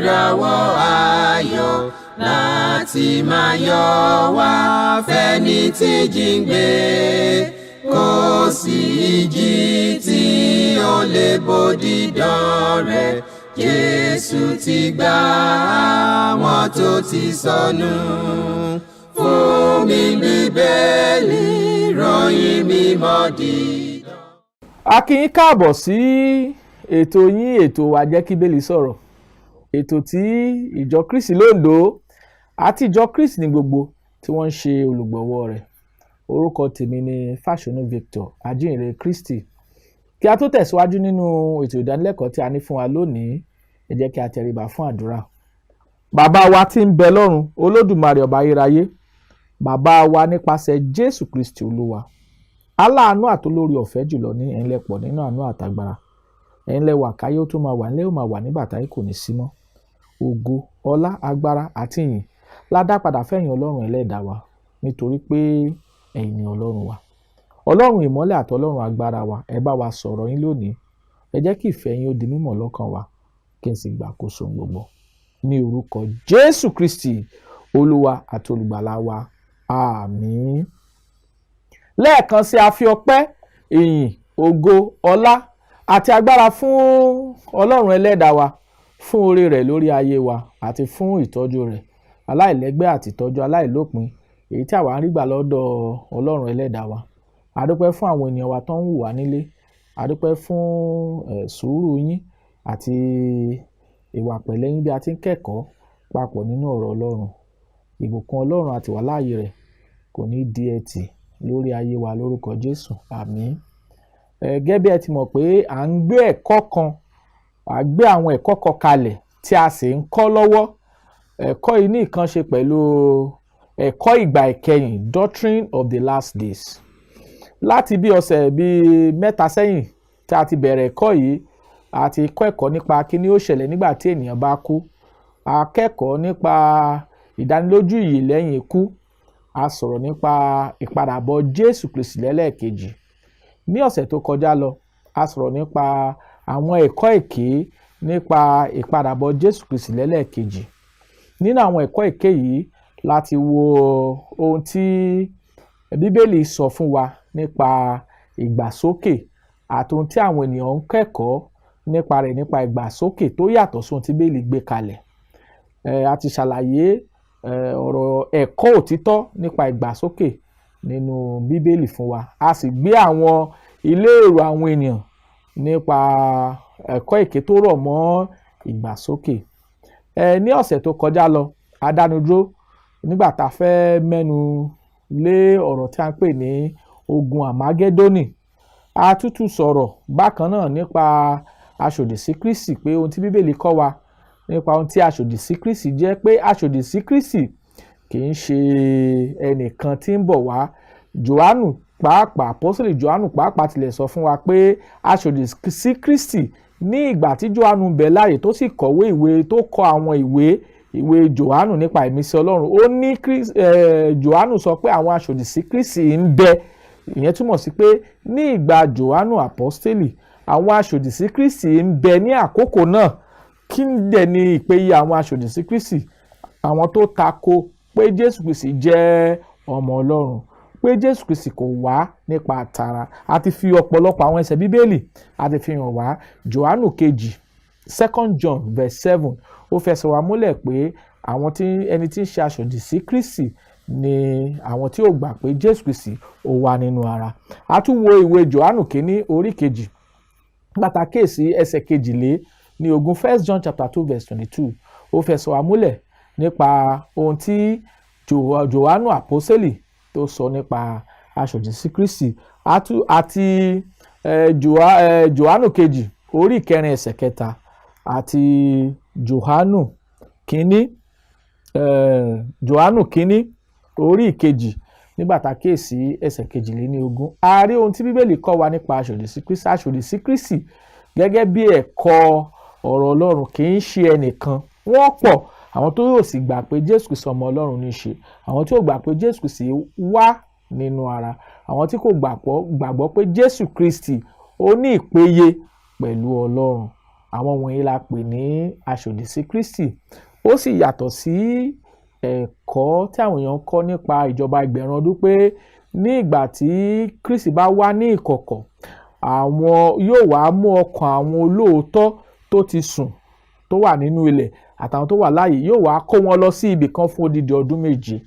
Ìràwọ̀ ayọ̀ láti máa yọ wá fẹ́ni tí jíǹgbé. Kò sí ìjì tí ó lè bo dídán rẹ̀. Jésù ti gbà àwọn tó ti sọnù. Fún mi Bíbélì ròyìn mímọ́ dídán. A kí yín káàbọ̀ sí ètò yín, ètò wa, Jẹ́ kí Bíbélì Sọ̀rọ̀, ètò tí ìjọ Kristi l'Óńdó àti ìjọ Kristi ní gbogbo tí wọ́n ń ṣe olùgbọ̀wọ́ rẹ̀. Orúkọ tèmi ni Fáṣọnù Victor, ajínrere Kristi. Kí a tó tẹ̀síwájú nínú ètò ìdánilẹ́kọ̀ọ́ tí a ní fún wa lónìí, ẹ jẹ́ kí a tẹríba fún àdúrà. Bàbá wa tí ń bẹ lọ́run, Olódùmarè, ọba ayérayé, bàbá wa nípasẹ̀ Jésù Kristi Olúwa, aláàánú àtolórí ọ̀fẹ́ jùlọ ní ẹ̀yin lẹ pọ̀ nínú àánú àtàgbára. Ẹ̀yin lẹ wà káyé ó tó máa wà, ńlẹ́ ó máa wà nígbà táyé kò ní sí mọ́. Ògo, ọlá, agbára àti ìyìn la dá padà fẹ́yìn Ọlọ́run ẹlẹ́dàá wa, nítorí pé ẹ̀yin ni Ọlọ́run wa, Ọlọ́run ìmọ́lẹ̀ àti Ọlọ́run agbára wa. Ẹ bá wa sọ̀rọ̀ yín lónìí. Ẹ jẹ́ kí ìfẹ́ yín ó di mímọ̀ lọ́kàn wa, kí n sì gbàkóso gbogbo, ní orúkọ Jésù Kristi, Olúwa àti Olùgbàlà wa. Àmín. Lẹ́ẹ̀kan sí, a fi ọpẹ́, ìyìn, ògo, ọlá àti agbára fún Ọlọ́run ẹlẹ́dàá wa fún oore rẹ̀ lórí ayé wa àti fún ìtọ́jú rẹ̀ aláìlẹ́gbẹ́ àti ìtọ́jú aláìlópin, èyí tí àwa ń rí gbà lọ́dọ̀ Ọlọ́run ẹlẹ́dàá wa. A dúpẹ́ fún àwọn ènìyàn wa tó ń wù wá nílé. A dúpẹ́ fún sùúrù yín àti ìwà pẹ̀lẹ́ yín bí a ti ń kẹ́kọ̀ọ́ papọ̀ nínú ọ̀rọ̀ Ọlọ́run. Ìbùkún Ọlọ́run àti ìwàláàyè rẹ̀ kò ní di ẹtì lórí ayé wa lórúkọ Jésù. Àmín. Gẹ́gẹ́ bí ẹ ti mọ̀ pé à ń gbé ẹ̀kọ́ kan, à gbé àwọn ẹ̀kọ́ kan kalẹ̀ tí a sì ń kọ́ lọ́wọ́. Ẹ̀kọ́ yìí ní nǹkan ṣe pẹ̀lú ẹ̀kọ́ ìgbà ìkẹyìn, doctrine of the last days. Láti bí ọ̀sẹ̀ bíi 3 sẹ́yìn tí a ti bẹ̀rẹ̀ ẹ̀kọ́ yìí, a ti kọ́ ẹ̀kọ́ nípa kí ni ó ṣẹlẹ̀ nígbà tí ènìyàn bá kú. A kẹ́kọ̀ọ́ nípa ìdánilójú ìyè lẹ́yìn ikú. A sọ̀rọ̀ nípa ìpadàbọ̀ Jésù Kristi lẹ́lẹ́ẹ̀kejì. Ní ọ̀sẹ̀ tó kọjá lọ, a sọ̀rọ̀ nípa àwọn ẹ̀kọ́ èké nípa ìpadàbọ̀ Jésù Kristi lẹ́lẹ́ẹ̀kejì. Nínú àwọn ẹ̀kọ́ èké yìí láti wo ohun tí Bíbélì sọ fún wa nípa ìgbàsókè àti ohun tí àwọn ènìyàn ń kẹ́kọ̀ọ́ nípa rẹ̀ nípa ìgbàsókè tó yàtọ̀ sí ohun tí Bíbélì gbé kalẹ̀. A ti ṣàlàyé ọ̀rọ̀ ẹ̀kọ́ òtítọ́ nípa ìgbàsókè nínú Bíbélì fún wa. A sì gbé àwọn ilé èrò àwọn ènìyàn nípa ẹ̀kọ́ èké tó rọ̀ mọ́ ìgbàsókè. Ní ọ̀sẹ̀ tó kọjá lọ, a dánu dúró nígbà tá a fẹ́ mẹ́nu lé ọ̀rọ̀ tí a ń pè ní ogun Àmágédónì. A tútù sọ̀rọ̀ bákan náà nípa aṣòdì sí Kristi, pé ohun tí Bíbélì kọ́ wa nípa ohun tí aṣòdì sí Kristi jẹ́, pé aṣòdì sí Kristi kì í ṣe ẹnìkan tí ń bọ̀ wá. Jòhánù pàápàá, àpọ́sítélì Jòhánù pàápàá tilẹ̀ sọ fún wa pé aṣòdì sí Kristi, ní ìgbà tí Jòhánù ń bẹ láàyè tó sì kọ̀wé ìwé, tó kọ àwọn ìwé Jòhánù nípa ìmísí Ọlọ́run, ó ní Jòhánù sọ pé àwọn aṣòdì sí Kristi ń bẹ. Ìyẹn túmọ̀ sí pé ní ìgbà Jòhánù àpọ́sítélì, àwọn aṣòdì sí Kristi ń bẹ ní àkókò náà. Kí dẹ̀ ni ìpéye àwọn aṣòdì sí Kristi? Àwọn tó tako pé Jésù Kristi jẹ́ ọmọ Ọlọ́run, pé Jésù Kristi kò wá nípa tara. A ti fi ọ̀pọ̀lọpọ̀ àwọn ẹsẹ̀ Bíbélì, a ti fi hàn wá. Jòhánù kejì, Second John verse 7, ó fẹsẹ̀ wá múlẹ̀ pé àwọn tí ẹni tí ń ṣe aṣòdì sí Kristi ni àwọn tí ò gbà pé Jésù Kristi ó wà nínú ara. A tún wo ìwé Jòhánù kínní orí 2, pàtàkì ẹsẹ̀ 22, First John chapter 2 verse 22, ó fẹsẹ̀ wá múlẹ̀ nípa ohun tí Jòhánù àpọ́sítélì tó sọ nípa aṣòdì sí Kristi, àti Jòhánù kejì orí 4 ẹsẹ̀ 3, àti Jòhánù kínní orí 2, nígbà tá a kíyèsí ẹsẹ̀ 22. A rí ohun tí Bíbélì kọ́ wa nípa aṣòdì sí Kristi. Aṣòdì sí Kristi, gẹ́gẹ́ bí ẹ̀kọ́ ọ̀rọ̀ Ọlọ́run, kì í ṣe ẹnìkan, wọ́n pọ̀. Àwọn tó yóò sì gbà pé Jésù Kristi ọmọ Ọlọ́run ní í ṣe, àwọn tí ò gbà pé Jésù Kristi wá nínú ara, àwọn tí kò gbàgbọ́ pé Jésù Kristi ó ní ìpéye pẹ̀lú Ọlọ́run. Àwọn wọ̀nyí la pè ní aṣòdì sí Kristi. Ó sì yàtọ̀ sí ẹ̀kọ́ tí àwọn èèyàn kọ́ nípa ìjọba ẹgbẹ̀rún ọdún, pé ní ìgbà tí Kristi bá wá ní ìkọ̀kọ̀, àwọn yóò wá mú ọkàn àwọn olóòótọ́ tó ti sùn, tó wà nínú ilẹ̀, àtàwọn tó wà láàyè, yóò wá kó wọn lọ sí ibì kan fún odidi ọdún 7.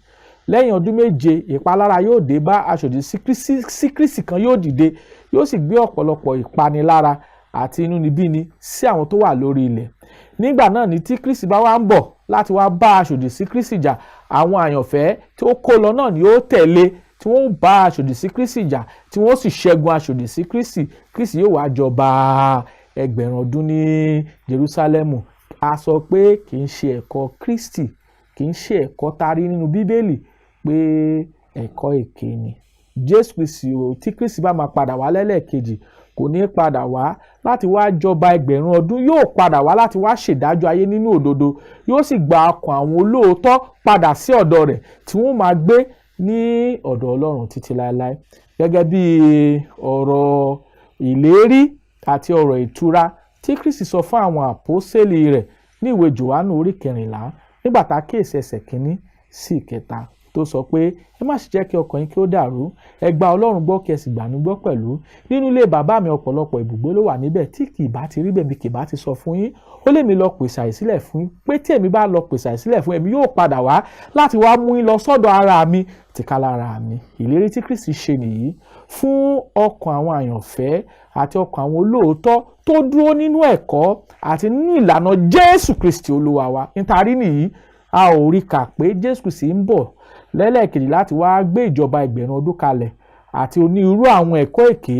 Lẹ́yìn ọdún 7, ìpalára yóò dé bá aṣòdì sí Kristi kan, yóò dìde, yóò sì gbé ọ̀pọ̀lọpọ̀ ìpanilára àti inúnibíni sí àwọn tó wà lórí ilẹ̀. Nígbà náà ni tí Kristi bá wá ń bọ̀ láti wá bá aṣòdì sí Kristi jà, àwọn àyànfẹ́ tí ó kó lọ náà ni ó tẹ̀lé, tí wọ́n bá aṣòdì sí Kristi jà, tí wọ́n sì ṣẹ́gun aṣòdì sí Kristi. Kristi yóò wá jọba ẹgbẹ̀rún ọdún ní Jerúsálẹ́mù. A sọ pé kì í ṣe ẹ̀kọ́ Kristi, kì í ṣe ẹ̀kọ́ tá a rí nínú Bíbélì, pé ẹ̀kọ́ èké ni. Jésù Kristi o, tí Kristi bá máa padà wá lẹ́lẹ́kejì, kò ní padà wá láti wá jọba ẹgbẹ̀rún ọdún. Yóò padà wá láti wá ṣèdájọ́ ayé nínú òdodo, yóò sì gba ọkàn àwọn olóòótọ́ padà sí ọ̀dọ̀ rẹ̀, tí wọ́n máa gbé ní ọ̀dọ̀ Ọlọ́run títí láéláé, gẹ́gẹ́ bí ọ̀rọ̀ ìlérí àti ọ̀rọ̀ ìtura tí Kristi sọ fún àwọn àpọ́sítélì rẹ̀ ní ìwé Jòhánù orí 14, nígbà tá a kíyèsí ẹsẹ̀ 1 sí 3, tó sọ pé, "Ẹ má ṣe jẹ́ kí ọkàn yín kí ó dàrú. Ẹ gba Ọlọ́run gbọ́, kí ẹ sì gbà mí gbọ́ pẹ̀lú. Nínú ilé Bàbá mi, ọ̀pọ̀lọpọ̀ ibùgbé ló wà níbẹ̀. Tí kì í bá ti rí bẹ́ẹ̀, mi kì bá ti sọ fún yín. Ó lè mi lọ pèsè àyè sílẹ̀ fún yín, pé tí èmi bá lọ pèsè àyè sílẹ̀ fún, èmi yóò padà wá láti wá mú yín lọ sọ́dọ̀ ara mi tìkálára mi." Ìlérí tí Kristi ṣe nìyí fún ọkàn àwọn àyànfẹ́ àti ọkàn àwọn olóòótọ́ tó dúró nínú ẹ̀kọ́ àti nínú ìlànà Jésù Kristi Olúwa wa. Nítorí nìyí, a ò rí kà pé Jésù Kristi ń bọ̀ lẹ́lẹ́kejì láti wá gbé ìjọba ẹgbẹ̀rún ọdún kalẹ̀ àti onírúurú àwọn ẹ̀kọ́ èké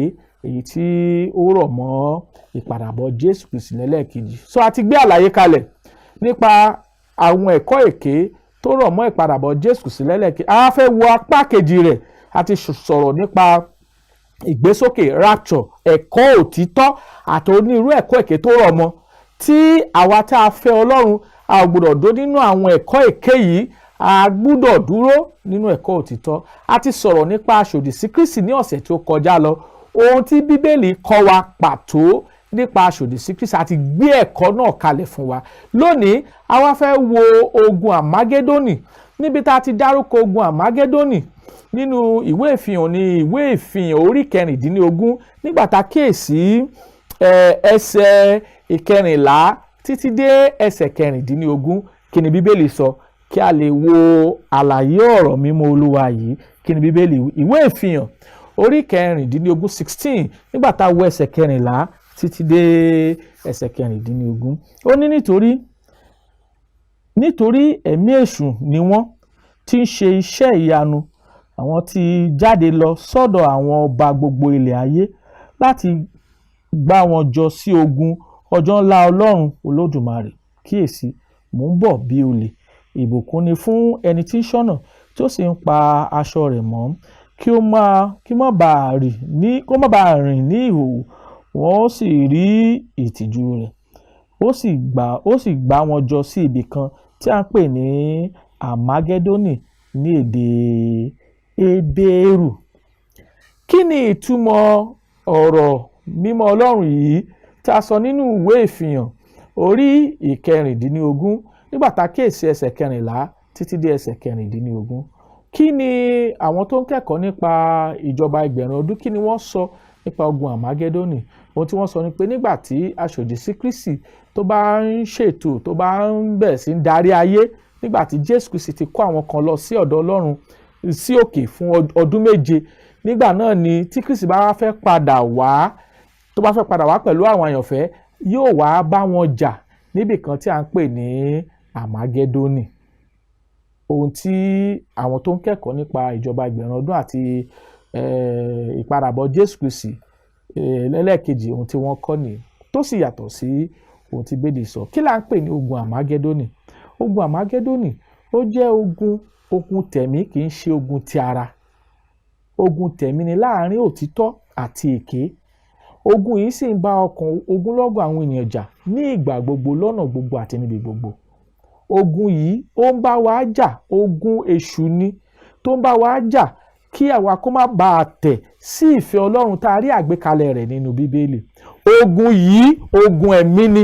èyí tí ó rọ̀ mọ́ ìpadàbọ̀ Jésù Kristi lẹ́lẹ́kejì. So a ti gbé àlàyé kalẹ̀ nípa àwọn ẹ̀kọ́ èké tó rọ̀ mọ́ ìpadàbọ̀ Jésù Kristi lẹ́lẹ́kejì. A fẹ́ wo apá kejì rẹ̀. A ti sọ̀rọ̀ nípa ìgbésókè, rapture, ẹ̀kọ́ òtítọ́ àti onírúurú ẹ̀kọ́ èké tó rọ̀ mọ́, tí àwa tá a fẹ́ Ọlọ́run, a ò gbọ́dọ̀ dó nínú àwọn ẹ̀kọ́ èké yìí, a gbúdọ̀ dúró nínú ẹ̀kọ́ òtítọ́. A ti sọ̀rọ̀ nípa aṣòdì sí Kristi ní ọ̀sẹ̀ tí ó kọjá lọ, ohun tí Bíbélì kọ́ wa pàtó nípa aṣòdì sí Kristi. A ti gbé ẹ̀kọ́ náà kalẹ̀ fún wa. Lónìí, a wá fẹ́ wo ogun Àmágédónì, níbi tá a ti dárúkọ ogun Àmágédónì nínú ìwé Ìfihàn, ní ìwé Ìfihàn orí 16, nígbà tá a kíyèsí ẹsẹ̀ 14 títí dé ẹsẹ̀ 16. Kí ni Bíbélì sọ? Kí a lè wo àlàyé ọ̀rọ̀ mímọ́ Olúwa yìí. Kí ni Bíbélì? Ìwé Ìfihàn orí 16, 16, nígbà tá a wo ẹsẹ̀ 14 títí dé ẹsẹ̀ 16, ó ní, Nítorí ẹ̀mí èṣù ni wọ́n, tí ń ṣe iṣẹ́ ìyanu, àwọn tí jáde lọ sọ́dọ̀ àwọn ọba gbogbo ilẹ̀ ayé láti gbá wọn jọ sí ogun ọjọ́ ńlá Ọlọ́run Olódùmarè. Kíyèsí, mò ń bọ̀ bí olè. Ìbùkún ni fún ẹni tí ń ṣọ́nà, tí ó sì ń pa aṣọ rẹ̀ mọ́, kí ó má kí má bàa rì ní kó má bàa rìn ní ìhòhò, wọ́n ó sì rí ìtìjú rẹ̀." Ó sì gbá wọn jọ sí ibì kan tí a ń pè ní Àmágédónì ní èdè Hébérù. Kí ni ìtumọ̀ ọ̀rọ̀ mímọ́ Ọlọ́run yìí tí a sọ nínú ìwé Ìfihàn orí 16, nígbà tá a kíyèsí ẹsẹ̀ 14 títí dé ẹsẹ̀ 16? Kí ni àwọn tó ń kẹ́kọ̀ọ́ nípa ìjọba ẹgbẹ̀rún ọdún, kí ni wọ́n sọ nípa ogun Àmágédónì? Ohun tí wọ́n sọ ni pé nígbà tí aṣòdì sí Kristi tó bá ń ṣètò, tó bá ń bẹ̀rẹ̀ sí ń darí ayé, nígbà tí Jésù Kristi ti kó àwọn kan lọ sí ọ̀dọ̀ Ọlọ́run sí òkè fún ọdún 7, nígbà náà ni tí Kristi bá fẹ́ padà wá, tó bá fẹ́ padà wá pẹ̀lú àwọn àyànfẹ́, yóò wá bá wọn jà níbì kan tí a ń pè ní Àmágédónì. Ohun tí àwọn tó ń kẹ́kọ̀ọ́ nípa ìjọba ẹgbẹ̀rún ọdún àti ìpadàbọ̀ Jésù Kristi lẹ́lẹ́kejì, ohun tí wọ́n kọ́ nìyí, tó sì yàtọ̀ sí ohun tí Bíbélì sọ. Kí là ń pè ní ogun Àmágédónì? Ogun Àmágédónì, ó jẹ́ ogun tẹ̀mí, kì í ṣe ogun ti ara. Ogun tẹ̀mí ni láàrin òtítọ́ àti èké. Ogun yìí sì ń bá ọkàn ogunlọ́gọ̀ àwọn ènìyàn jà ní ìgbà gbogbo, lọ́nà gbogbo àti níbi gbogbo. Ogun yìí, ó ń bá wa jà. Ogun èṣù ni tó ń bá wa jà kí àwa kó má bàa tẹ̀ sí ìfẹ́ Ọlọ́run tá a rí àgbékalẹ̀ rẹ̀ nínú Bíbélì. Ogun yìí, ogun ẹ̀mí ni,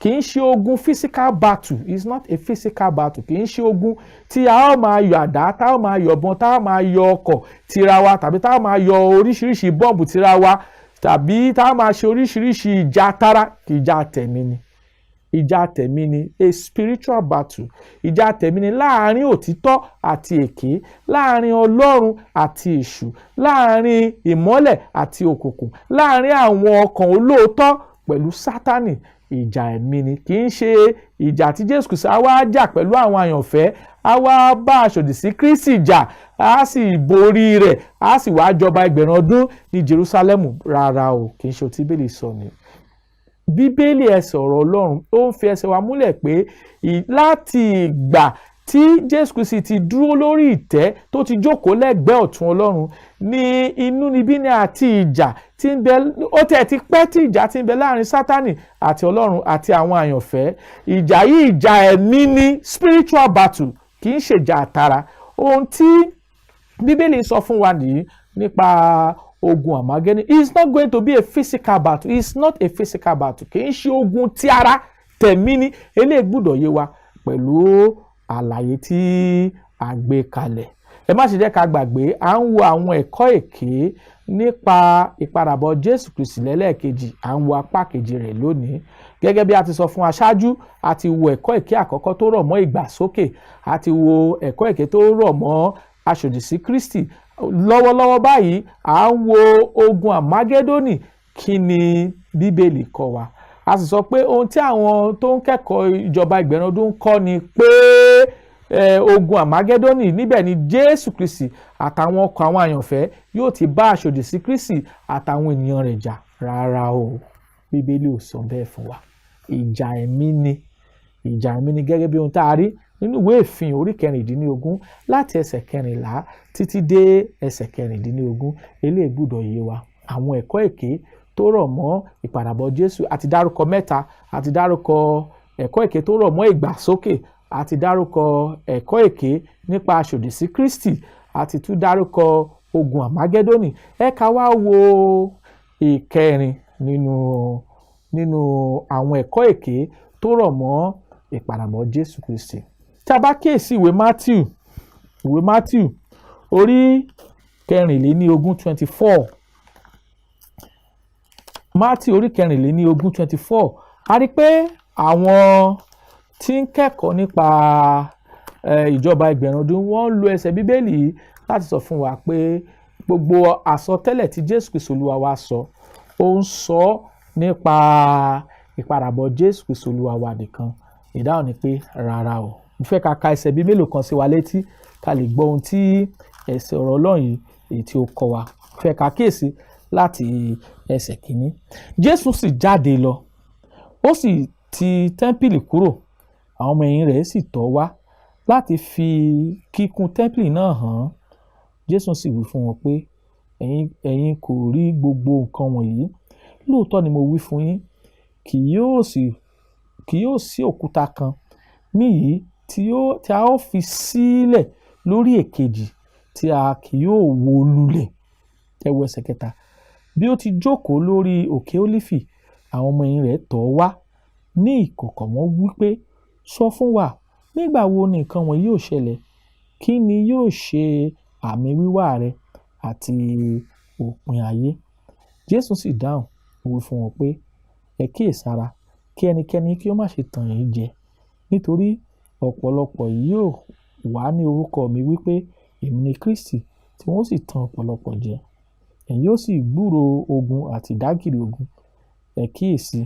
kì í ṣe ogun physical battle. It's not a physical battle. Kì í ṣe ogun tí a ó máa yọ àdá, tá a ó máa yọ ìbọn, tá a ó máa yọ ọkọ̀ tira wa, tàbí tá a ó máa yọ oríṣiríṣi bọ́ǹbù tira wa, tàbí tá a máa ṣe oríṣiríṣi ìjà tara. Ìjà tẹ̀mí ni, ìjà tẹ̀mí ni, a spiritual battle. Ìjà tẹ̀mí ni láàrin òtítọ́ àti èké, láàrin Ọlọ́run àti èṣù, láàrin ìmọ́lẹ̀ àti òkùnkùn, láàrin àwọn ọkàn olóòótọ́ pẹ̀lú Sátánì. Ìjà ẹ̀mí ni, kì í ṣe ìjà tí Jésù Kristi á wá jà pẹ̀lú àwọn àyànfẹ́, á wá bá aṣòdì sí Kristi jà, á sì borí rẹ̀, á sì wá jọba 1000 ọdún ní Jerusalem. Rárá o, kì í ṣe ohun tí Bíbélì sọ ni. Bíbélì, ẹsẹ̀ ọ̀rọ̀ Ọlọ́run, ó ń fi ẹsẹ̀ wa múlẹ̀ pé láti ìgbà tí Jésù Kristi ti dúró lórí ìtẹ́, tó ti jókòó lẹ́gbẹ̀ẹ́ ọ̀tún Ọlọ́run, ní inúnibíni àti ìjà tí ń bẹ, ó tẹ̀ ti pẹ́ tí ìjà ti ń bẹ láàrin Sátánì àti Ọlọ́run àti àwọn àyànfẹ́. Ìjà yìí, ìjà ẹ̀mí ni, spiritual battle, kì í ṣèjà àtàrà. Ohun tí Bíbélì sọ fún wa nìyí nípa ogun Àmágẹ́dónì. It's not going to be a physical battle. It's not a physical battle. Kì í ṣe ogun ti ara, tẹ̀mí ni. Eléyìí gbọ́dọ̀ yé wa pẹ̀lú àlàyé tí a gbé kalẹ̀. Ẹ má ṣe jẹ́ ká gbàgbé, à ń wo àwọn ẹ̀kọ́ èké nípa ìpadàbọ̀ Jésù Kristi lẹ́lẹ́ẹ̀kejì. À ń wo apá kejì rẹ̀ lónìí. Gẹ́gẹ́ bí a ti sọ fún aṣáájú, a ti wo ẹ̀kọ́ èké àkọ́kọ́ tó rọ̀ mọ́ ìgbàsókè, a ti wo ẹ̀kọ́ èké tó rọ̀ mọ́ aṣòdì sí Kristi. Lọ́wọ́lọ́wọ́ báyìí, à ń wo ogun Àmágẹ́dónì. Kí ni Bíbélì kọ́ wa? A sì sọ pé ohun tí àwọn tó ń kẹ́kọ̀ọ́ ìjọba 1000 ọdún ń kọ́ ni pé ogun Àmágẹ́dónì, níbẹ̀ ni Jésù Kristi àtàwọn ọkọ̀ àwọn àyànfẹ́ yóò ti bá aṣòdì sí Kristi àtàwọn ènìyàn rẹ̀ jà. Rárá o, Bíbélì ò sọ bẹ́ẹ̀ fún wa. Ìjà ẹ̀mí ni, ìjà ẹ̀mí ni, gẹ́gẹ́ bí ohun tá a rí nínú ìwé Ìfihàn orí 16, láti ẹsẹ̀ 14 títí dé ẹsẹ̀ 16. Eléyìí gbọ́dọ̀ yé wa. Àwọn ẹ̀kọ́ èké tó rọ̀ mọ́ ìpadàbọ̀ Jésù, àti dárúkọ mẹ́ta. Àti dárúkọ ẹ̀kọ́ èké tó rọ̀ mọ́ ìgbàsókè, àti dárúkọ ẹ̀kọ́ èké nípa aṣòdì sí Kristi, àti tún dárúkọ ogun Àmágẹ́dónì. Ẹ ká wá wo ìkẹrin nínú àwọn ẹ̀kọ́ èké tó rọ̀ mọ́ ìpadàbọ̀ Jésù Kristi. Tí a bá kíyèsí ìwé Matthew orí 24, 24, Matthew orí 24, 24, a rí pé àwọn tí ń kẹ́kọ̀ọ́ nípa ìjọba 1000 ọdún, wọ́n ń lo ẹsẹ̀ Bíbélì yìí láti sọ fún wa pé gbogbo àsọtẹ́lẹ̀ tí Jésù Kristi Olúwa wa sọ, ó ń sọ nípa ìpadàbọ̀ Jésù Kristi Olúwa wa nìkan. Ìdáhùn ni pé rárá o. Mo fẹ́ ká ka ẹsẹ̀ bíi mélòó kan sí wa létí, ká lè gbọ́ ohun tí ẹsẹ̀ ọ̀rọ̀ Ọlọ́run yìí, èyí tí ó kọ́ wa. Mo fẹ́ ká kíyèsí láti ẹsẹ̀ kìíní. Jésù sì jáde lọ, ó sì ti tẹ́ḿpìlì kúrò. Àwọn ọmọ ẹ̀yìn rẹ̀ sì tọ̀ wá láti fi kíkún tẹ́ḿpìlì náà hàn án. Jésù sì wí fún wọn pé, Ẹ̀yin kò rí gbogbo nǹkan wọ̀nyí? Lóòótọ́ ni mo wí fún yín, kì yóò sí òkúta kan níhìn tí a ó fi sílẹ̀ lórí èkejì tí a kì yóò wó lulẹ̀." Ẹ wo ẹsẹ̀ kẹta. Bí ó ti jókòó lórí òkè Ólífì, àwọn ọmọ ẹ̀yìn rẹ̀ tọ̀ ọ́ wá ní ìkọ̀kọ̀, wọ́n wí pé, "Sọ fún wa, nígbà wo ni nǹkan wọ̀nyí yóò ṣẹlẹ̀? Kí ni yóò ṣe àmì wíwá rẹ àti òpin ayé?" Jésù sì dáhùn, ó wí fún wọn pé, "Ẹ kíyèsára kí ẹnikẹ́ni kí ó má ṣe tàn yín jẹ. Nítorí ọ̀pọ̀lọpọ̀ yóò wá ní orúkọ mi wípé, 'Èmi ni Kristi,' tí wọ́n sì tan ọ̀pọ̀lọpọ̀ jẹ. Ẹ̀yin yóò sì gbúròó ogun àti ìdágìrì ogun. Ẹ kíyèsi,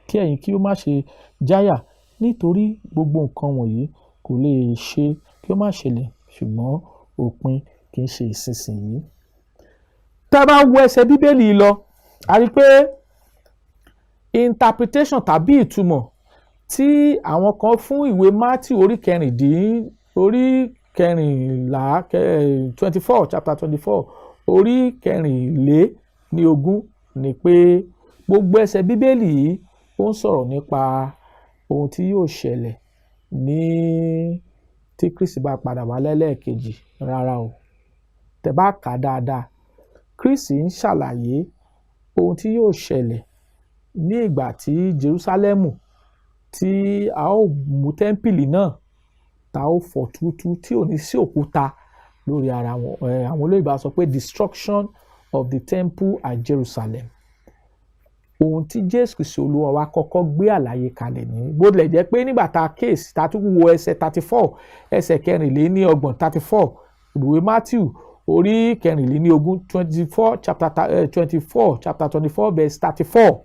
kí ẹ̀yin kí ó má ṣe jáyà, nítorí gbogbo nǹkan wọ̀nyí kò lè ṣe kí ó má ṣẹlẹ̀, ṣùgbọ́n òpin kì í ṣe ìsinsìnyí." Tá a bá wo ẹsẹ̀ Bíbélì lọ, a rí i pé interpretation tàbí ìtumọ̀ tí àwọn kan fún ìwé Matthew orí 14, 24, chapter 24, orí 24, ni pé gbogbo ẹsẹ̀ Bíbélì yìí, ó ń sọ̀rọ̀ nípa ohun tí yóò ṣẹlẹ̀ ní tí Kristi bá padà wá lẹ́lẹ́ẹ̀kejì. Rárá o. Tẹ́ bá kà á dáadáa, Kristi ń ṣàlàyé ohun tí yóò ṣẹlẹ̀ Ní ìgbà tí Jerúsálẹ́mù, tí a ó mú tẹ́ḿpìlì náà, tá ó fọ́ túútúú, tí ò ní sí òkúta lórí ara wọn. Àwọn olóyìnbó á sọ pé destruction of the temple at Jerusalem. Ohun tí Jésù Kristi Olúwa wa kọ́kọ́ gbé àlàyé kalẹ̀ ní, bó tilẹ̀ jẹ́ pé nígbà tá a kéèsì, tá a tún wo ẹsẹ̀ 34, ẹsẹ̀ 34, 34, ìwé Matthew orí 24, 24, chapter 24, chapter 24 verse 34,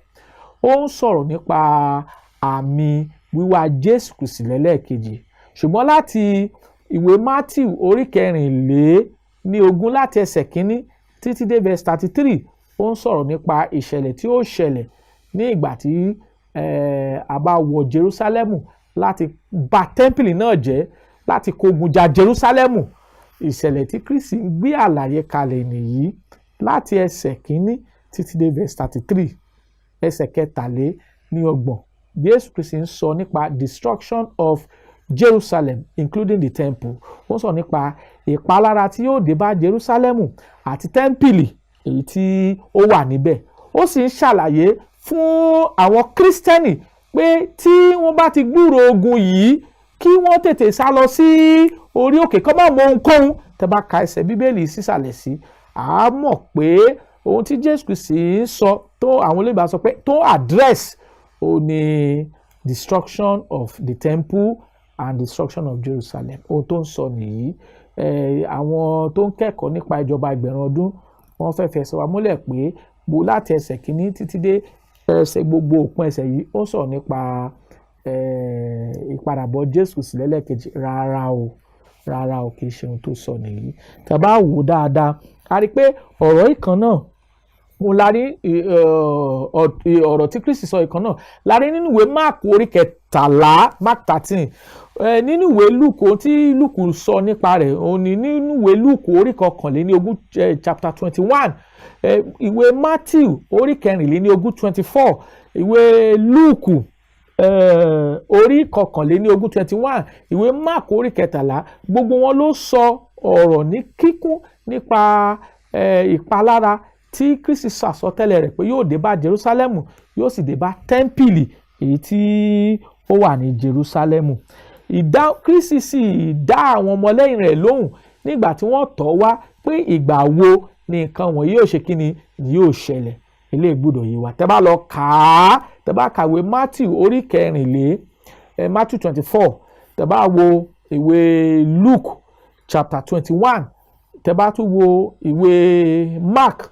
ó ń sọ̀rọ̀ nípa àmì wíwá Jésù Kristi lẹ́lẹ́ẹ̀kejì. Ṣùgbọ́n láti ìwé Matthew orí 24, láti ẹsẹ̀ 1 títí dé verse 33, ó ń sọ̀rọ̀ nípa ìṣẹ̀lẹ̀ tí ó ṣẹlẹ̀ ní ìgbà tí a bá wọ Jerúsálẹ́mù láti bà tẹ́ḿpìlì náà jẹ́, láti kógun ja Jerúsálẹ́mù. Ìṣẹ̀lẹ̀ tí Kristi ń gbé àlàyé kalẹ̀ nìyí láti ẹsẹ̀ 1 títí dé verse 33, ẹsẹ̀ 33. Jésù Kristi ń sọ nípa destruction of Jerusalem, including the temple. Ó ń sọ nípa ìpalára tí yóò dé bá Jerusalem àti tẹ́ḿpìlì èyí tí ó wà níbẹ̀. Ó sì ń ṣàlàyé fún àwọn Kírísítẹ́nì pé tí wọ́n bá ti gbúròó ogun yìí, kí wọ́n tètè sá lọ sí orí òkè, kó má mọ ohunkóhun. Tẹ́ bá ka ẹsẹ̀ Bíbélì sísàlẹ̀ sí, à á mọ̀ pé ohun tí Jésù Kristi ń sọ, tó àwọn olóyìnbó sọ pé tó address, ó ní destruction of the temple and destruction of Jerusalem. Ohun tó ń sọ nìyí. Àwọn tó ń kẹ́kọ̀ọ́ nípa ìjọba ẹgbẹ̀rún ọdún, wọ́n fẹ́ fẹsẹ̀ wa múlẹ̀ pé gbo láti ẹsẹ̀ 1 títí dé ẹsẹ̀ gbogbo òpin ẹsẹ̀ yìí, ó sọ̀rọ̀ nípa ìpadàbọ̀ Jésù Kristi lẹ́lẹ́kejì. Rárá o, rárá o, kì í ṣe ohun tó sọ nìyí. Tá a bá wò ó dáadáa, a rí i pé ọ̀rọ̀ ìkan náà mo la rí. Ọ̀rọ̀ tí Kristi sọ ìkan náà la rí nínú ìwé Mark orí 13, Mark 13, nínú ìwé Luke. Ohun tí Luke sọ nípa rẹ̀ òun ni nínú ìwé Luke orí 21, chapter 21, ìwé Matthew orí 24, 24, ìwé Luke orí 21, 21, ìwé Mark orí 13. Gbogbo wọn ló sọ ọ̀rọ̀ ní kíkún nípa ìpalára tí Kristi sàsọtẹ́lẹ̀ rẹ̀ pé yóò dé bá Jerusalem, yóò sì dé bá tẹ́ḿpìlì èyí tí ó wà ní Jerusalem. Ìdá Kristi sì dá àwọn ọmọlẹ́yìn rẹ̀ lóhùn nígbà tí wọ́n tọ̀ wá pé ìgbà wo ni nǹkan wọ̀nyí yóò ṣe, kíni yóò ṣẹlẹ̀. Eléyìí gbọ́dọ̀ yé wa. Tẹ́ bá lọ kà á, tẹ́ bá kàwé Matthew orí kẹrìnlé, Matthew 24, tẹ́ bá wo ìwé Luke chapter 21, tẹ́ bá tún wo ìwé Mark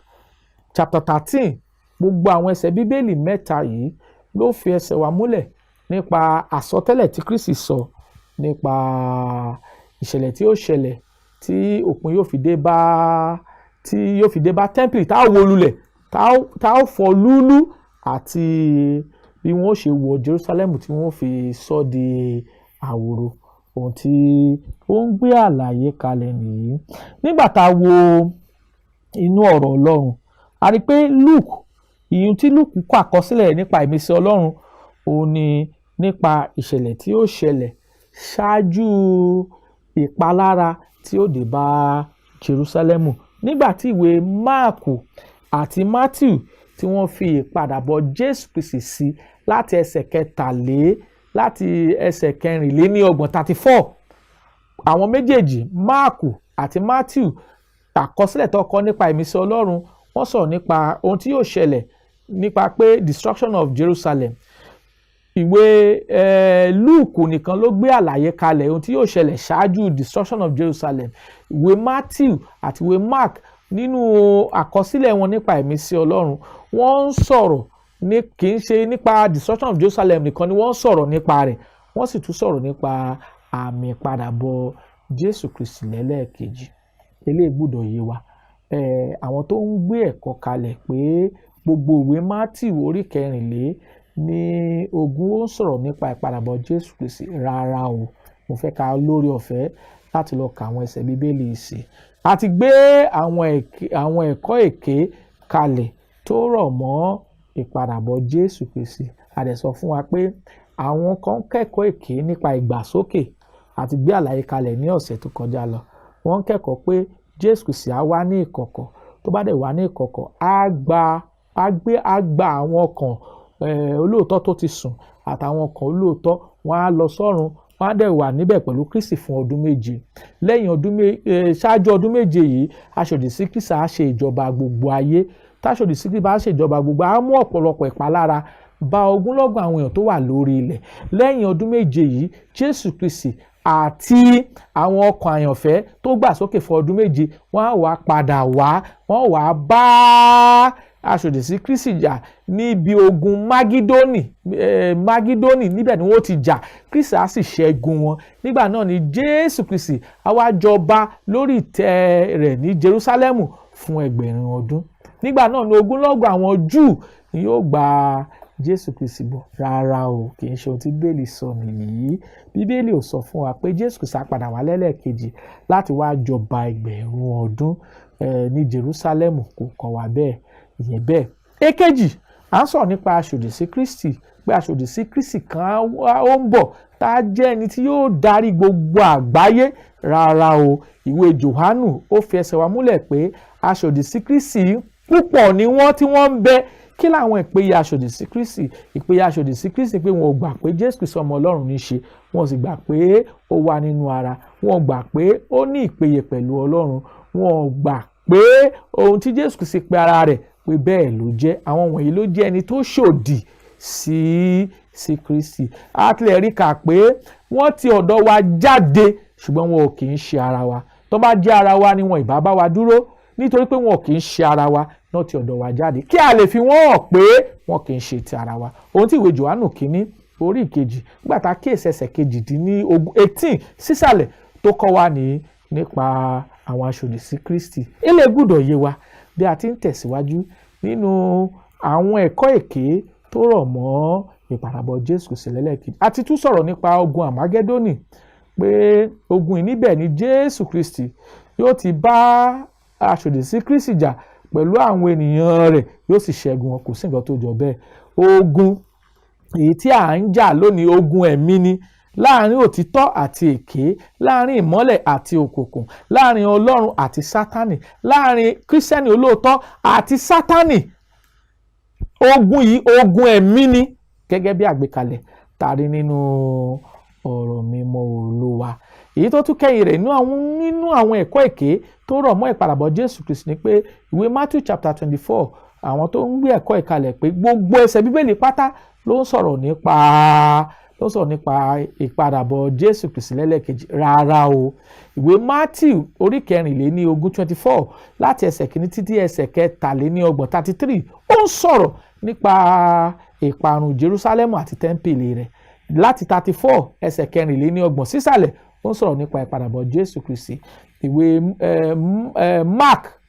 chapter 13, gbogbo àwọn ẹsẹ̀ Bíbélì mẹ́ta yìí ló fi ẹsẹ̀ wa múlẹ̀ nípa àsọtẹ́lẹ̀ tí Kristi sọ nípa ìṣẹ̀lẹ̀ tí ó ṣẹlẹ̀ tí òpin yóò fi dé bá, tí yóò fi dé bá tẹ́ḿpìlì tá a wó lulẹ̀, tá a fọ́ lúlú, àti bí wọ́n ṣe wọ Jerusalem tí wọ́n fi sọ di àwòrò. Ohun tí ó ń gbé àlàyé kalẹ̀ nìyí. Nígbà tá a wo inú ọ̀rọ̀ Ọlọ́run, a rí i pé Luke, ìyún tí Luke kọ àkọsílẹ̀ nípa ìmísí Ọlọ́run, òun ni nípa ìṣẹ̀lẹ̀ tí ó ṣẹlẹ̀ ṣáájú ìpalára tí ó dé bá Jerusalem, nígbà tí ìwé Máàkù àti Matthew tí wọ́n fi ìpadàbọ̀ Jésù Kristi sí láti ẹsẹ̀ kẹtàlé, láti ẹsẹ̀ 34, 34. Àwọn méjèèjì, Máàkù àti Matthew, àkọsílẹ̀ tó kọ nípa ìmísí Ọlọ́run, wọ́n sọ̀rọ̀ nípa ohun tí yóò ṣẹlẹ̀ nípa pé destruction of Jerusalem. Ìwé Lúùkù nìkan ló gbé àlàyé kalẹ̀ ohun tí yóò ṣẹlẹ̀ ṣáájú destruction of Jerusalem. Ìwé Matthew àti ìwé Mark, nínú àkọsílẹ̀ wọn nípa ìmísí Ọlọ́run, wọ́n ń sọ̀rọ̀ ní, kì í ṣe nípa destruction of Jerusalem nìkan ni wọ́n ń sọ̀rọ̀ nípa rẹ̀, wọ́n sì tún sọ̀rọ̀ nípa àmì ìpadàbọ̀ Jésù Kristi lẹ́lẹ́ẹ̀kejì. Eléyìí gbọ́dọ̀ yé wa. Àwọn tó ń gbé ẹ̀kọ́ kalẹ̀ pé gbogbo ìwé Matthew orí 24 ó ń sọ̀rọ̀ nípa ìpadàbọ̀ Jésù Kristi, rárá o. Mo fẹ́ ká lórí ọ̀fẹ́ láti lọ ka àwọn ẹsẹ̀ Bíbélì sí. A ti gbé àwọn ẹ̀kọ́ èké kalẹ̀ tó rọ̀ mọ́ ìpadàbọ̀ Jésù Kristi. A dẹ̀ sọ fún wa pé àwọn kan kẹ́kọ̀ọ́ èké nípa ìgbàsókè. A ti gbé àlàyé kalẹ̀ ní ọ̀sẹ̀ tó kọjá lọ. Wọ́n kẹ́kọ̀ọ́ pé Jésù Kristi á wá ní ìkọ̀kọ̀. Tó bá dẹ̀ wá ní ìkọ̀kọ̀, á gba á gbé á gba àwọn ọkàn olóòótọ́ tó ti sùn àtàwọn ọkàn olóòótọ́, wọ́n á lọ sọ́run, wọ́n á dẹ̀ wà níbẹ̀ pẹ̀lú Kristi fún ọdún 7. Lẹ́yìn ọdún ṣáájú ọdún 7 yìí, aṣòdì sí Kristi á ṣe ìjọba gbogbo ayé. Táṣòdì sí Kristi bá ṣe ìjọba gbogbo, á mú ọ̀pọ̀lọpọ̀ ìpalára bá ogúnlọ́gọ̀ àwọn èèyàn tó wà lórí ilẹ̀. Lẹ́yìn ọdún 7 yìí, Jésù Kristi àti àwọn ọkàn àyànfẹ́ tó gbà sókè fún ọdún 7, wọ́n á wá padà wá, wọ́n wá bá aṣòdì sí Kristi jà níbi ogun Magidoni. Magidoni, níbẹ̀ ni wọ́n ti jà. Kristi á sì ṣẹ́gun wọn. Nígbà náà ni Jésù Kristi á wá jọba lórí ìtẹ́ rẹ̀ ní Jerúsálẹ́mù fún 1000 ọdún. Nígbà náà ni ogúnlọ́gọ̀ àwọn Júù ni yóò gba Jésù Kristi gbọ́. Rárá o, kì í ṣe ohun tí Bíbélì sọ nìyí. Bíbélì ò sọ fún wa pé Jésù Kristi á padà wá lẹ́lẹ́kejì láti wá jọba 1000 ọdún ní Jerúsálẹ́mù. Kò kọ́ wa bẹ́ẹ̀. Ìyẹn bẹ́ẹ̀. Èkejì, à ń sọ̀rọ̀ nípa aṣòdì sí Kristi, pé aṣòdì sí Kristi kan ó ń bọ̀ tá a jẹ́ ẹni tí yóò darí gbogbo àgbáyé. Rárá o, ìwé Jòhánù ó fi ẹsẹ̀ wa múlẹ̀ pé aṣòdì sí Kristi púpọ̀ ni wọ́n tí wọ́n ń bẹ. Kí làwọn ìpèyà aṣòdì sí Kristi? Ìpèyà aṣòdì sí Kristi pé wọn ò gbà pé Jésù Kristi ọmọ Ọlọ́run ní í ṣe, wọn ò sì gbà pé ó wà nínú ara, wọn ò gbà pé ó ní ìpèyè pẹ̀lú Ọlọ́run, wọn ò gbà pé ohun tí Jésù Kristi pe ara rẹ̀ pé bẹ́ẹ̀ ló jẹ́. Àwọn wọ̀nyí ló jẹ́ ẹni tó ṣòdì sí Kristi. A tilẹ̀ rí kà pé wọ́n ti ọ̀dọ̀ wa jáde, ṣùgbọ́n wọn ò kì í ṣe ara wa. Tó bá jẹ́ ara wa ni, wọn ìbá bá wa dúró. Nítorí pé wọn ò kì í ṣe ara wa náà, ti ọ̀dọ̀ wa jáde, kí a lè fi wọ́n hàn pé wọn kì í ṣe ti ara wa. Ohun tí ìwé Jòhánù kínní orí ìkejì, nígbà tá a kíyèsí ẹsẹ̀ 18 18 sísàlẹ̀, tó kọ́ wa ní nípa àwọn aṣòdì sí Kristi, ilé gbọ́dọ̀ yé wa bí a ti ń tẹ̀síwájú nínú àwọn ẹ̀kọ́ èké tó rọ̀ mọ́ ìpadàbọ̀ Jésù Kristi lẹ́lẹ́kejì. A ti tún sọ̀rọ̀ nípa ogun Àmágẹ́dónì, pé ogun yìí, níbẹ̀ ni Jésù Kristi yóò ti bá aṣòdì sí Kristi jà pẹ̀lú àwọn ènìyàn rẹ̀, yóò sì ṣẹ́gun wọn. Kò sí nǹkan tó jọ bẹ́ẹ̀. Ogun èyí tí à ń jà lónìí, ogun ẹ̀mí ni, láàrin òtítọ́ àti èké, láàrin ìmọ́lẹ̀ àti òkùnkùn, láàrin Ọlọ́run àti Sátánì, láàrin Kírísítẹ́nì olóòótọ́ àti Sátánì. Ogun yìí, ogun ẹ̀mí ni, gẹ́gẹ́ bí àgbékalẹ̀ tàrí nínú ọ̀rọ̀ mímọ́ Olúwa. Èyí tó tún kẹ́yìn rẹ̀ nínú àwọn ẹ̀kọ́ èké tó rọ̀ mọ́ ìpadàbọ̀ Jésù Kristi ni pé ìwé Matthew chapter 24, àwọn tó ń gbé ẹ̀kọ́ ìkalẹ̀ pé gbogbo ẹsẹ̀ Bíbélì pátá ló ń sọ̀rọ̀ nípa ìpadàbọ̀ Jésù Kristi lẹ́lẹ́kejì. Rárá o, ìwé Matthew orí 24, 24, láti ẹsẹ̀ 1 títí ẹsẹ̀ 33, 33, ó ń sọ̀rọ̀ nípa ìparun Jerusalem àti tẹ́ḿpìlì rẹ̀. Láti 34, ẹsẹ̀ 34 sísàlẹ̀, ó ń sọ̀rọ̀ nípa ìpadàbọ̀ Jésù Kristi. Ìwé Mark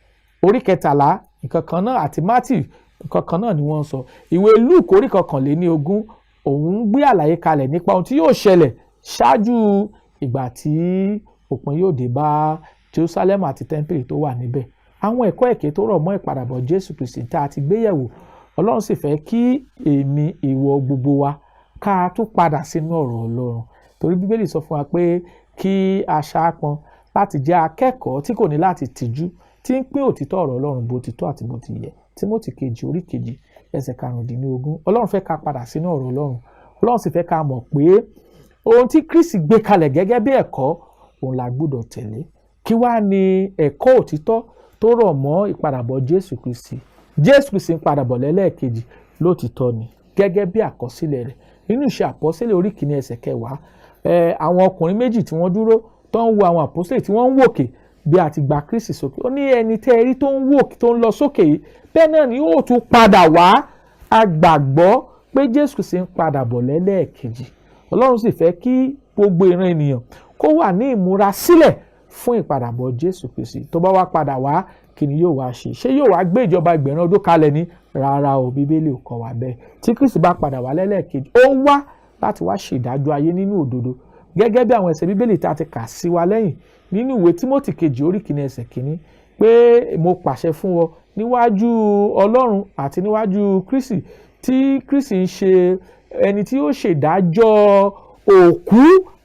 orí 13, nǹkan kan náà, àti Matthew, nǹkan kan náà ni wọ́n ń sọ. Ìwé Luke orí 21, òun ń gbé àlàyé kalẹ̀ nípa ohun tí yóò ṣẹlẹ̀ ṣáájú ìgbà tí òpin yóò dé bá Jerusalem àti tẹ́ḿpìlì tó wà níbẹ̀. Àwọn ẹ̀kọ́ èké tó rọ̀ mọ́ ìpadàbọ̀ Jésù Kristi tá a ti gbé yẹ̀wò, Ọlọ́run sì fẹ́ kí èmi, ìwọ, gbogbo wa ká tún padà sínú ọ̀rọ̀ Ọlọ́run, torí Bíbélì sọ fún wa pé kí a ṣaápọn láti jẹ́ akẹ́kọ̀ọ́ tí kò ní láti tìjú, tí ń pín òtítọ́ ọ̀rọ̀ Ọlọ́run bó ti tọ́ àti bó ti yẹ. Tímótì kejì orí 2, ẹsẹ̀ 15. Ọlọ́run fẹ́ ká padà sínú ọ̀rọ̀ Ọlọ́run. Ọlọ́run sì fẹ́ ká mọ̀ pé ohun tí Kristi gbé kalẹ̀ gẹ́gẹ́ bí ẹ̀kọ́, òun la gbọ́dọ̀ tẹ̀lé. Kí wá ní ẹ̀kọ́ òtítọ́ tó rọ̀ mọ́ ìpadàbọ̀ Jésù Kristi? Jésù Kristi ń padàbọ̀ lẹ́lẹ́ẹ̀kejì lótìtọ́ ni, gẹ́gẹ́ bí àkọsílẹ̀ rẹ̀ nínú Ìṣe Àpọ́sítélì orí 1, ẹsẹ̀ 10. Àwọn ọkùnrin méjì tí wọ́n dúró tó ń wo àwọn àpọ́sítélì tí wọ́n ń wòkè bí a ti gba Kristi sókè, ó ní ẹni tẹ́ ẹ rí tó ń wò, tó ń lọ sókè yìí, bẹ́ẹ̀ náà ni yóò tún padà wá. A gbàgbọ́ pé Jésù Kristi ń padà bọ̀ lẹ́lẹ́ẹ̀kejì. Ọlọ́run sì fẹ́ kí gbogbo ìran ènìyàn kó wà ní ìmúra sílẹ̀ fún ìpadàbọ̀ Jésù Kristi. Tó bá wá padà wá, kí ni yóò wá ṣe? Ṣé yóò wá gbé ìjọba 1000 ọdún kalẹ̀ ni? Rárá o, Bíbélì ò kọ́ wa bẹ́ẹ̀. Tí Kristi bá padà wá lẹ́lẹ́ẹ̀kejì, ó wá láti wá ṣèdájọ́ ayé nínú òdodo, gẹ́gẹ́ bí àwọn ẹsẹ̀ Bíbélì tá a ti kà sí wa lẹ́yìn nínú ìwé Tímótì kejì orí 1, ẹsẹ̀ 1, pé mo pàṣẹ fún ọ níwájú Ọlọ́run àti níwájú Kristi, tí Kristi ń ṣe ẹni tí ó ṣèdájọ́ òkú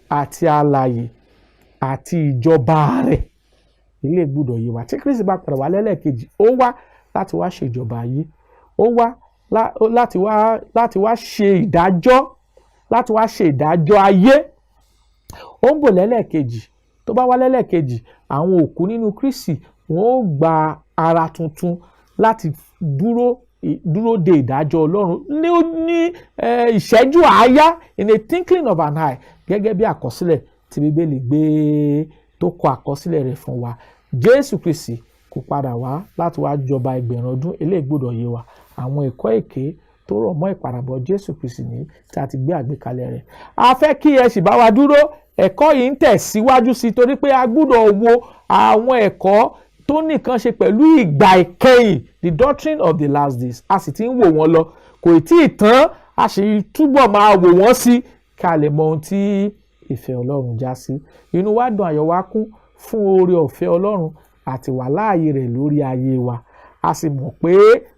àti alààyè, àti ìjọba rẹ̀. Ilé gbọ́dọ̀ yé wa. Tí Kristi bá padà wá lẹ́lẹ́kejì, ó wá láti wá ṣèjọba ayé, ó wá láti wá ṣe ìdájọ́, láti wá ṣe ìdájọ́ ayé. Ó ń bọ̀ lẹ́lẹ́kejì. Tó bá wá lẹ́lẹ́kejì, àwọn òkú nínú Kristi, wọ́n ó gba ara tuntun láti dúró de ìdájọ́ Ọlọ́run ní ìṣẹ́jú àáyá, in a twinkling of an eye, gẹ́gẹ́ bí àkọsílẹ̀ tí Bíbélì gbé tó kọ àkọsílẹ̀ rẹ̀ fún wa. Jésù Kristi kò padà wá láti wá jọba 1000 ọdún. Eléyìí gbọ́dọ̀ yé wa. Àwọn ẹ̀kọ́ èké tó rọ̀ mọ́ ìpadàbọ̀ Jésù Kristi ní tí a ti gbé àgbékalẹ̀ rẹ̀. A fẹ́ kí ẹ sì bá wa dúró. Ẹ̀kọ́ yìí ń tẹ̀síwájú sí i, torí pé a gbọ́dọ̀ wo àwọn ẹ̀kọ́ tó nìkan ṣe pẹ̀lú ìgbà ìkẹyìn, the doctrine of the last days. A sì ti ń wò wọ́n lọ, kò tí ì tán. A sì túbọ̀ máa wò wọ́n sí kí a lè mọ ohun tí ìfẹ́ Ọlọ́run já sí. Inú wa dùn, ayọ̀ wa kún fún oore ọ̀fẹ́ Ọlọ́run àti wàláàyè rẹ̀ lórí ayé wa. A sì mọ̀ pé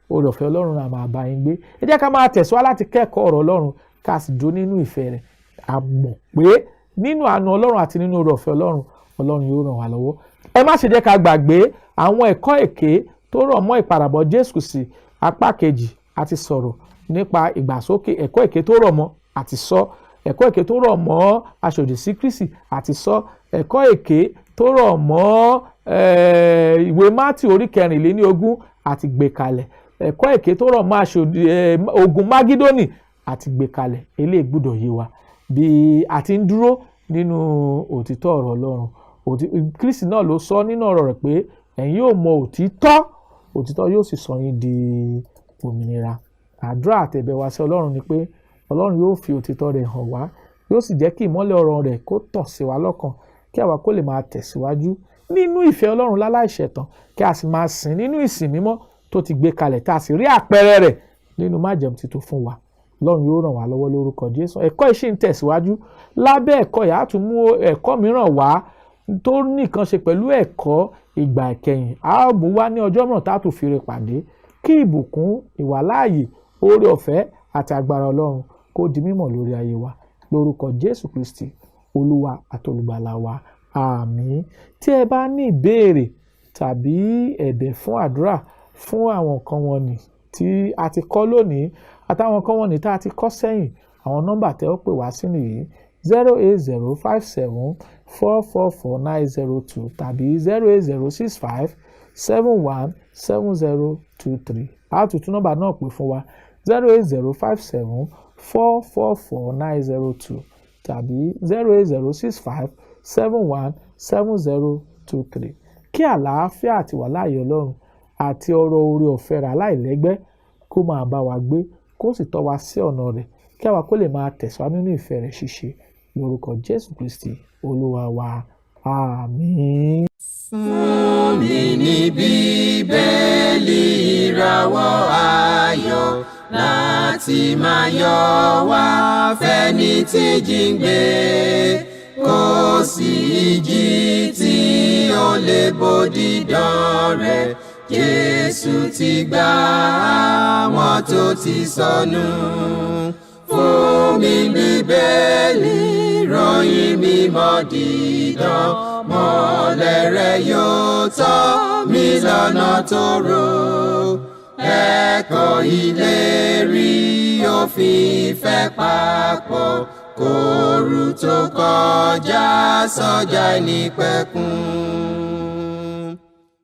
oore ọ̀fẹ́ Ọlọ́run náà máa bá yín gbé. Ẹ jẹ́ ká máa tẹ̀síwájú láti kẹ́kọ̀ọ́ ọ̀rọ̀ Ọlọ́run, ká sì dúró nínú ìfẹ́ rẹ̀. A mọ̀ pé nínú àánú Ọlọ́run àti nínú oore ọ̀fẹ́ Ọlọ́run, Ọlọ́run yóò ràn wá lọ́wọ́. Ẹ má ṣe jẹ́ ká gbàgbé àwọn ẹ̀kọ́ èké tó rọ̀ mọ́ ìpadàbọ̀ Jésù sí apá kejì. A ti sọ̀rọ̀ nípa ìgbàsókè, ẹ̀kọ́ èké tó rọ̀ mọ́ àti sọ, ẹ̀kọ́ èké tó rọ̀ mọ́ aṣòdì sí Kristi àti sọ, ẹ̀kọ́ èké tó rọ̀ mọ́ ìwé Mátì orí 24 àti gbé kalẹ̀, ẹ̀kọ́ èké tó rọ̀ mọ́ aṣòdì ogun Mágídónì àti gbé kalẹ̀. Eléyìí gbọ́dọ̀ yé wa bí a ti ń dúró nínú òtítọ́ ọ̀rọ̀ Ọlọ́run. Kristi náà ló sọ nínú ọ̀rọ̀ rẹ̀ pé ẹ̀yin yóò mọ òtítọ́, òtítọ́ yóò sì sọ yín di òmìnira. Àdúrà àtẹ̀bẹ̀ wa sí Ọlọ́run ni pé Ọlọ́run yóò fi òtítọ́ rẹ̀ hàn wá, yóò sì jẹ́ kí ìmọ́lẹ̀ ọ̀rọ̀ rẹ̀ kó tàn sí wa lọ́kàn, kí àwa kó lè máa tẹ̀síwájú nínú ìfẹ́ Ọlọ́run láláìṣẹ̀tàn, kí a sì máa sìn nínú ìsìn mímọ́ tó ti gbé kalẹ̀, tá a sì rí àpẹẹrẹ rẹ̀ nínú májẹ̀mú titun fún wa. Ọlọ́run yóò ràn wá lọ́wọ́ lórúkọ Jésù. Ẹ̀kọ́ yìí ṣì ń tẹ̀síwájú. Lábẹ́ ẹ̀kọ́ yìí, á tún mú ẹ̀kọ́ mìíràn wá tó nìkan ṣe pẹ̀lú ẹ̀kọ́ ìgbà ìkẹyìn. A ó mú wá ní ọjọ́ mìíràn tá a tún fi rè pàdé. Kí ìbùkún, ìwàláàyè, oore ọ̀fẹ́ àti agbára Ọlọ́run kó di mímọ̀ lórí ayé wa lórúkọ Jésù Kristi, Olúwa àti Olùgbàlà wa. Àmín. Tí ẹ bá ní ìbéèrè tàbí ẹ̀bẹ̀ fún àdúrà fún àwọn nǹkan wọ̀nyí tí a ti kọ́ lónìí àtàwọn nǹkan wọ̀nyí tá a ti kọ́ sẹ́yìn, àwọn nọ́mbà tẹ́ ó pè wá sí nìyí: 08057444902 tàbí 08065717023. A tún tún nọ́mbà náà pè fún wa: 08057444902 tàbí 08065717023. Kí àlàáfíà àti wàláàyè Ọlọ́run àti ọrọ̀ oore ọ̀fẹ́ rẹ̀ aláìlẹ́gbẹ́ kó máa bá wa gbé, kó sì tọ́ wa sí ọ̀nà rẹ̀, kí àwa kó lè máa tẹ̀síwájú nínú ìfẹ́ rẹ̀ ṣíṣe lórúkọ Jésù Kristi, Olúwa wa. Àmín. Fún mi ní Bíbélì, ìràwọ̀ ayọ̀ láti máa yọ wá fẹ́ni tí jíǹgbé. Kò sí ìjì tí ó lè bòdì dán rẹ̀. Jésù ti gbà àwọn tó ti sọnù. Fún mi Bíbélì, ròyìn mímọ́ dídán, mọ́lẹ̀ rẹ̀ yóò tọ́ mi lọ́nà tó rò. Ẹ̀kọ́ ìlérí òfin ìfẹ́ papọ̀ kóoru tó kọjá sọ́jà ìnípẹ̀kun.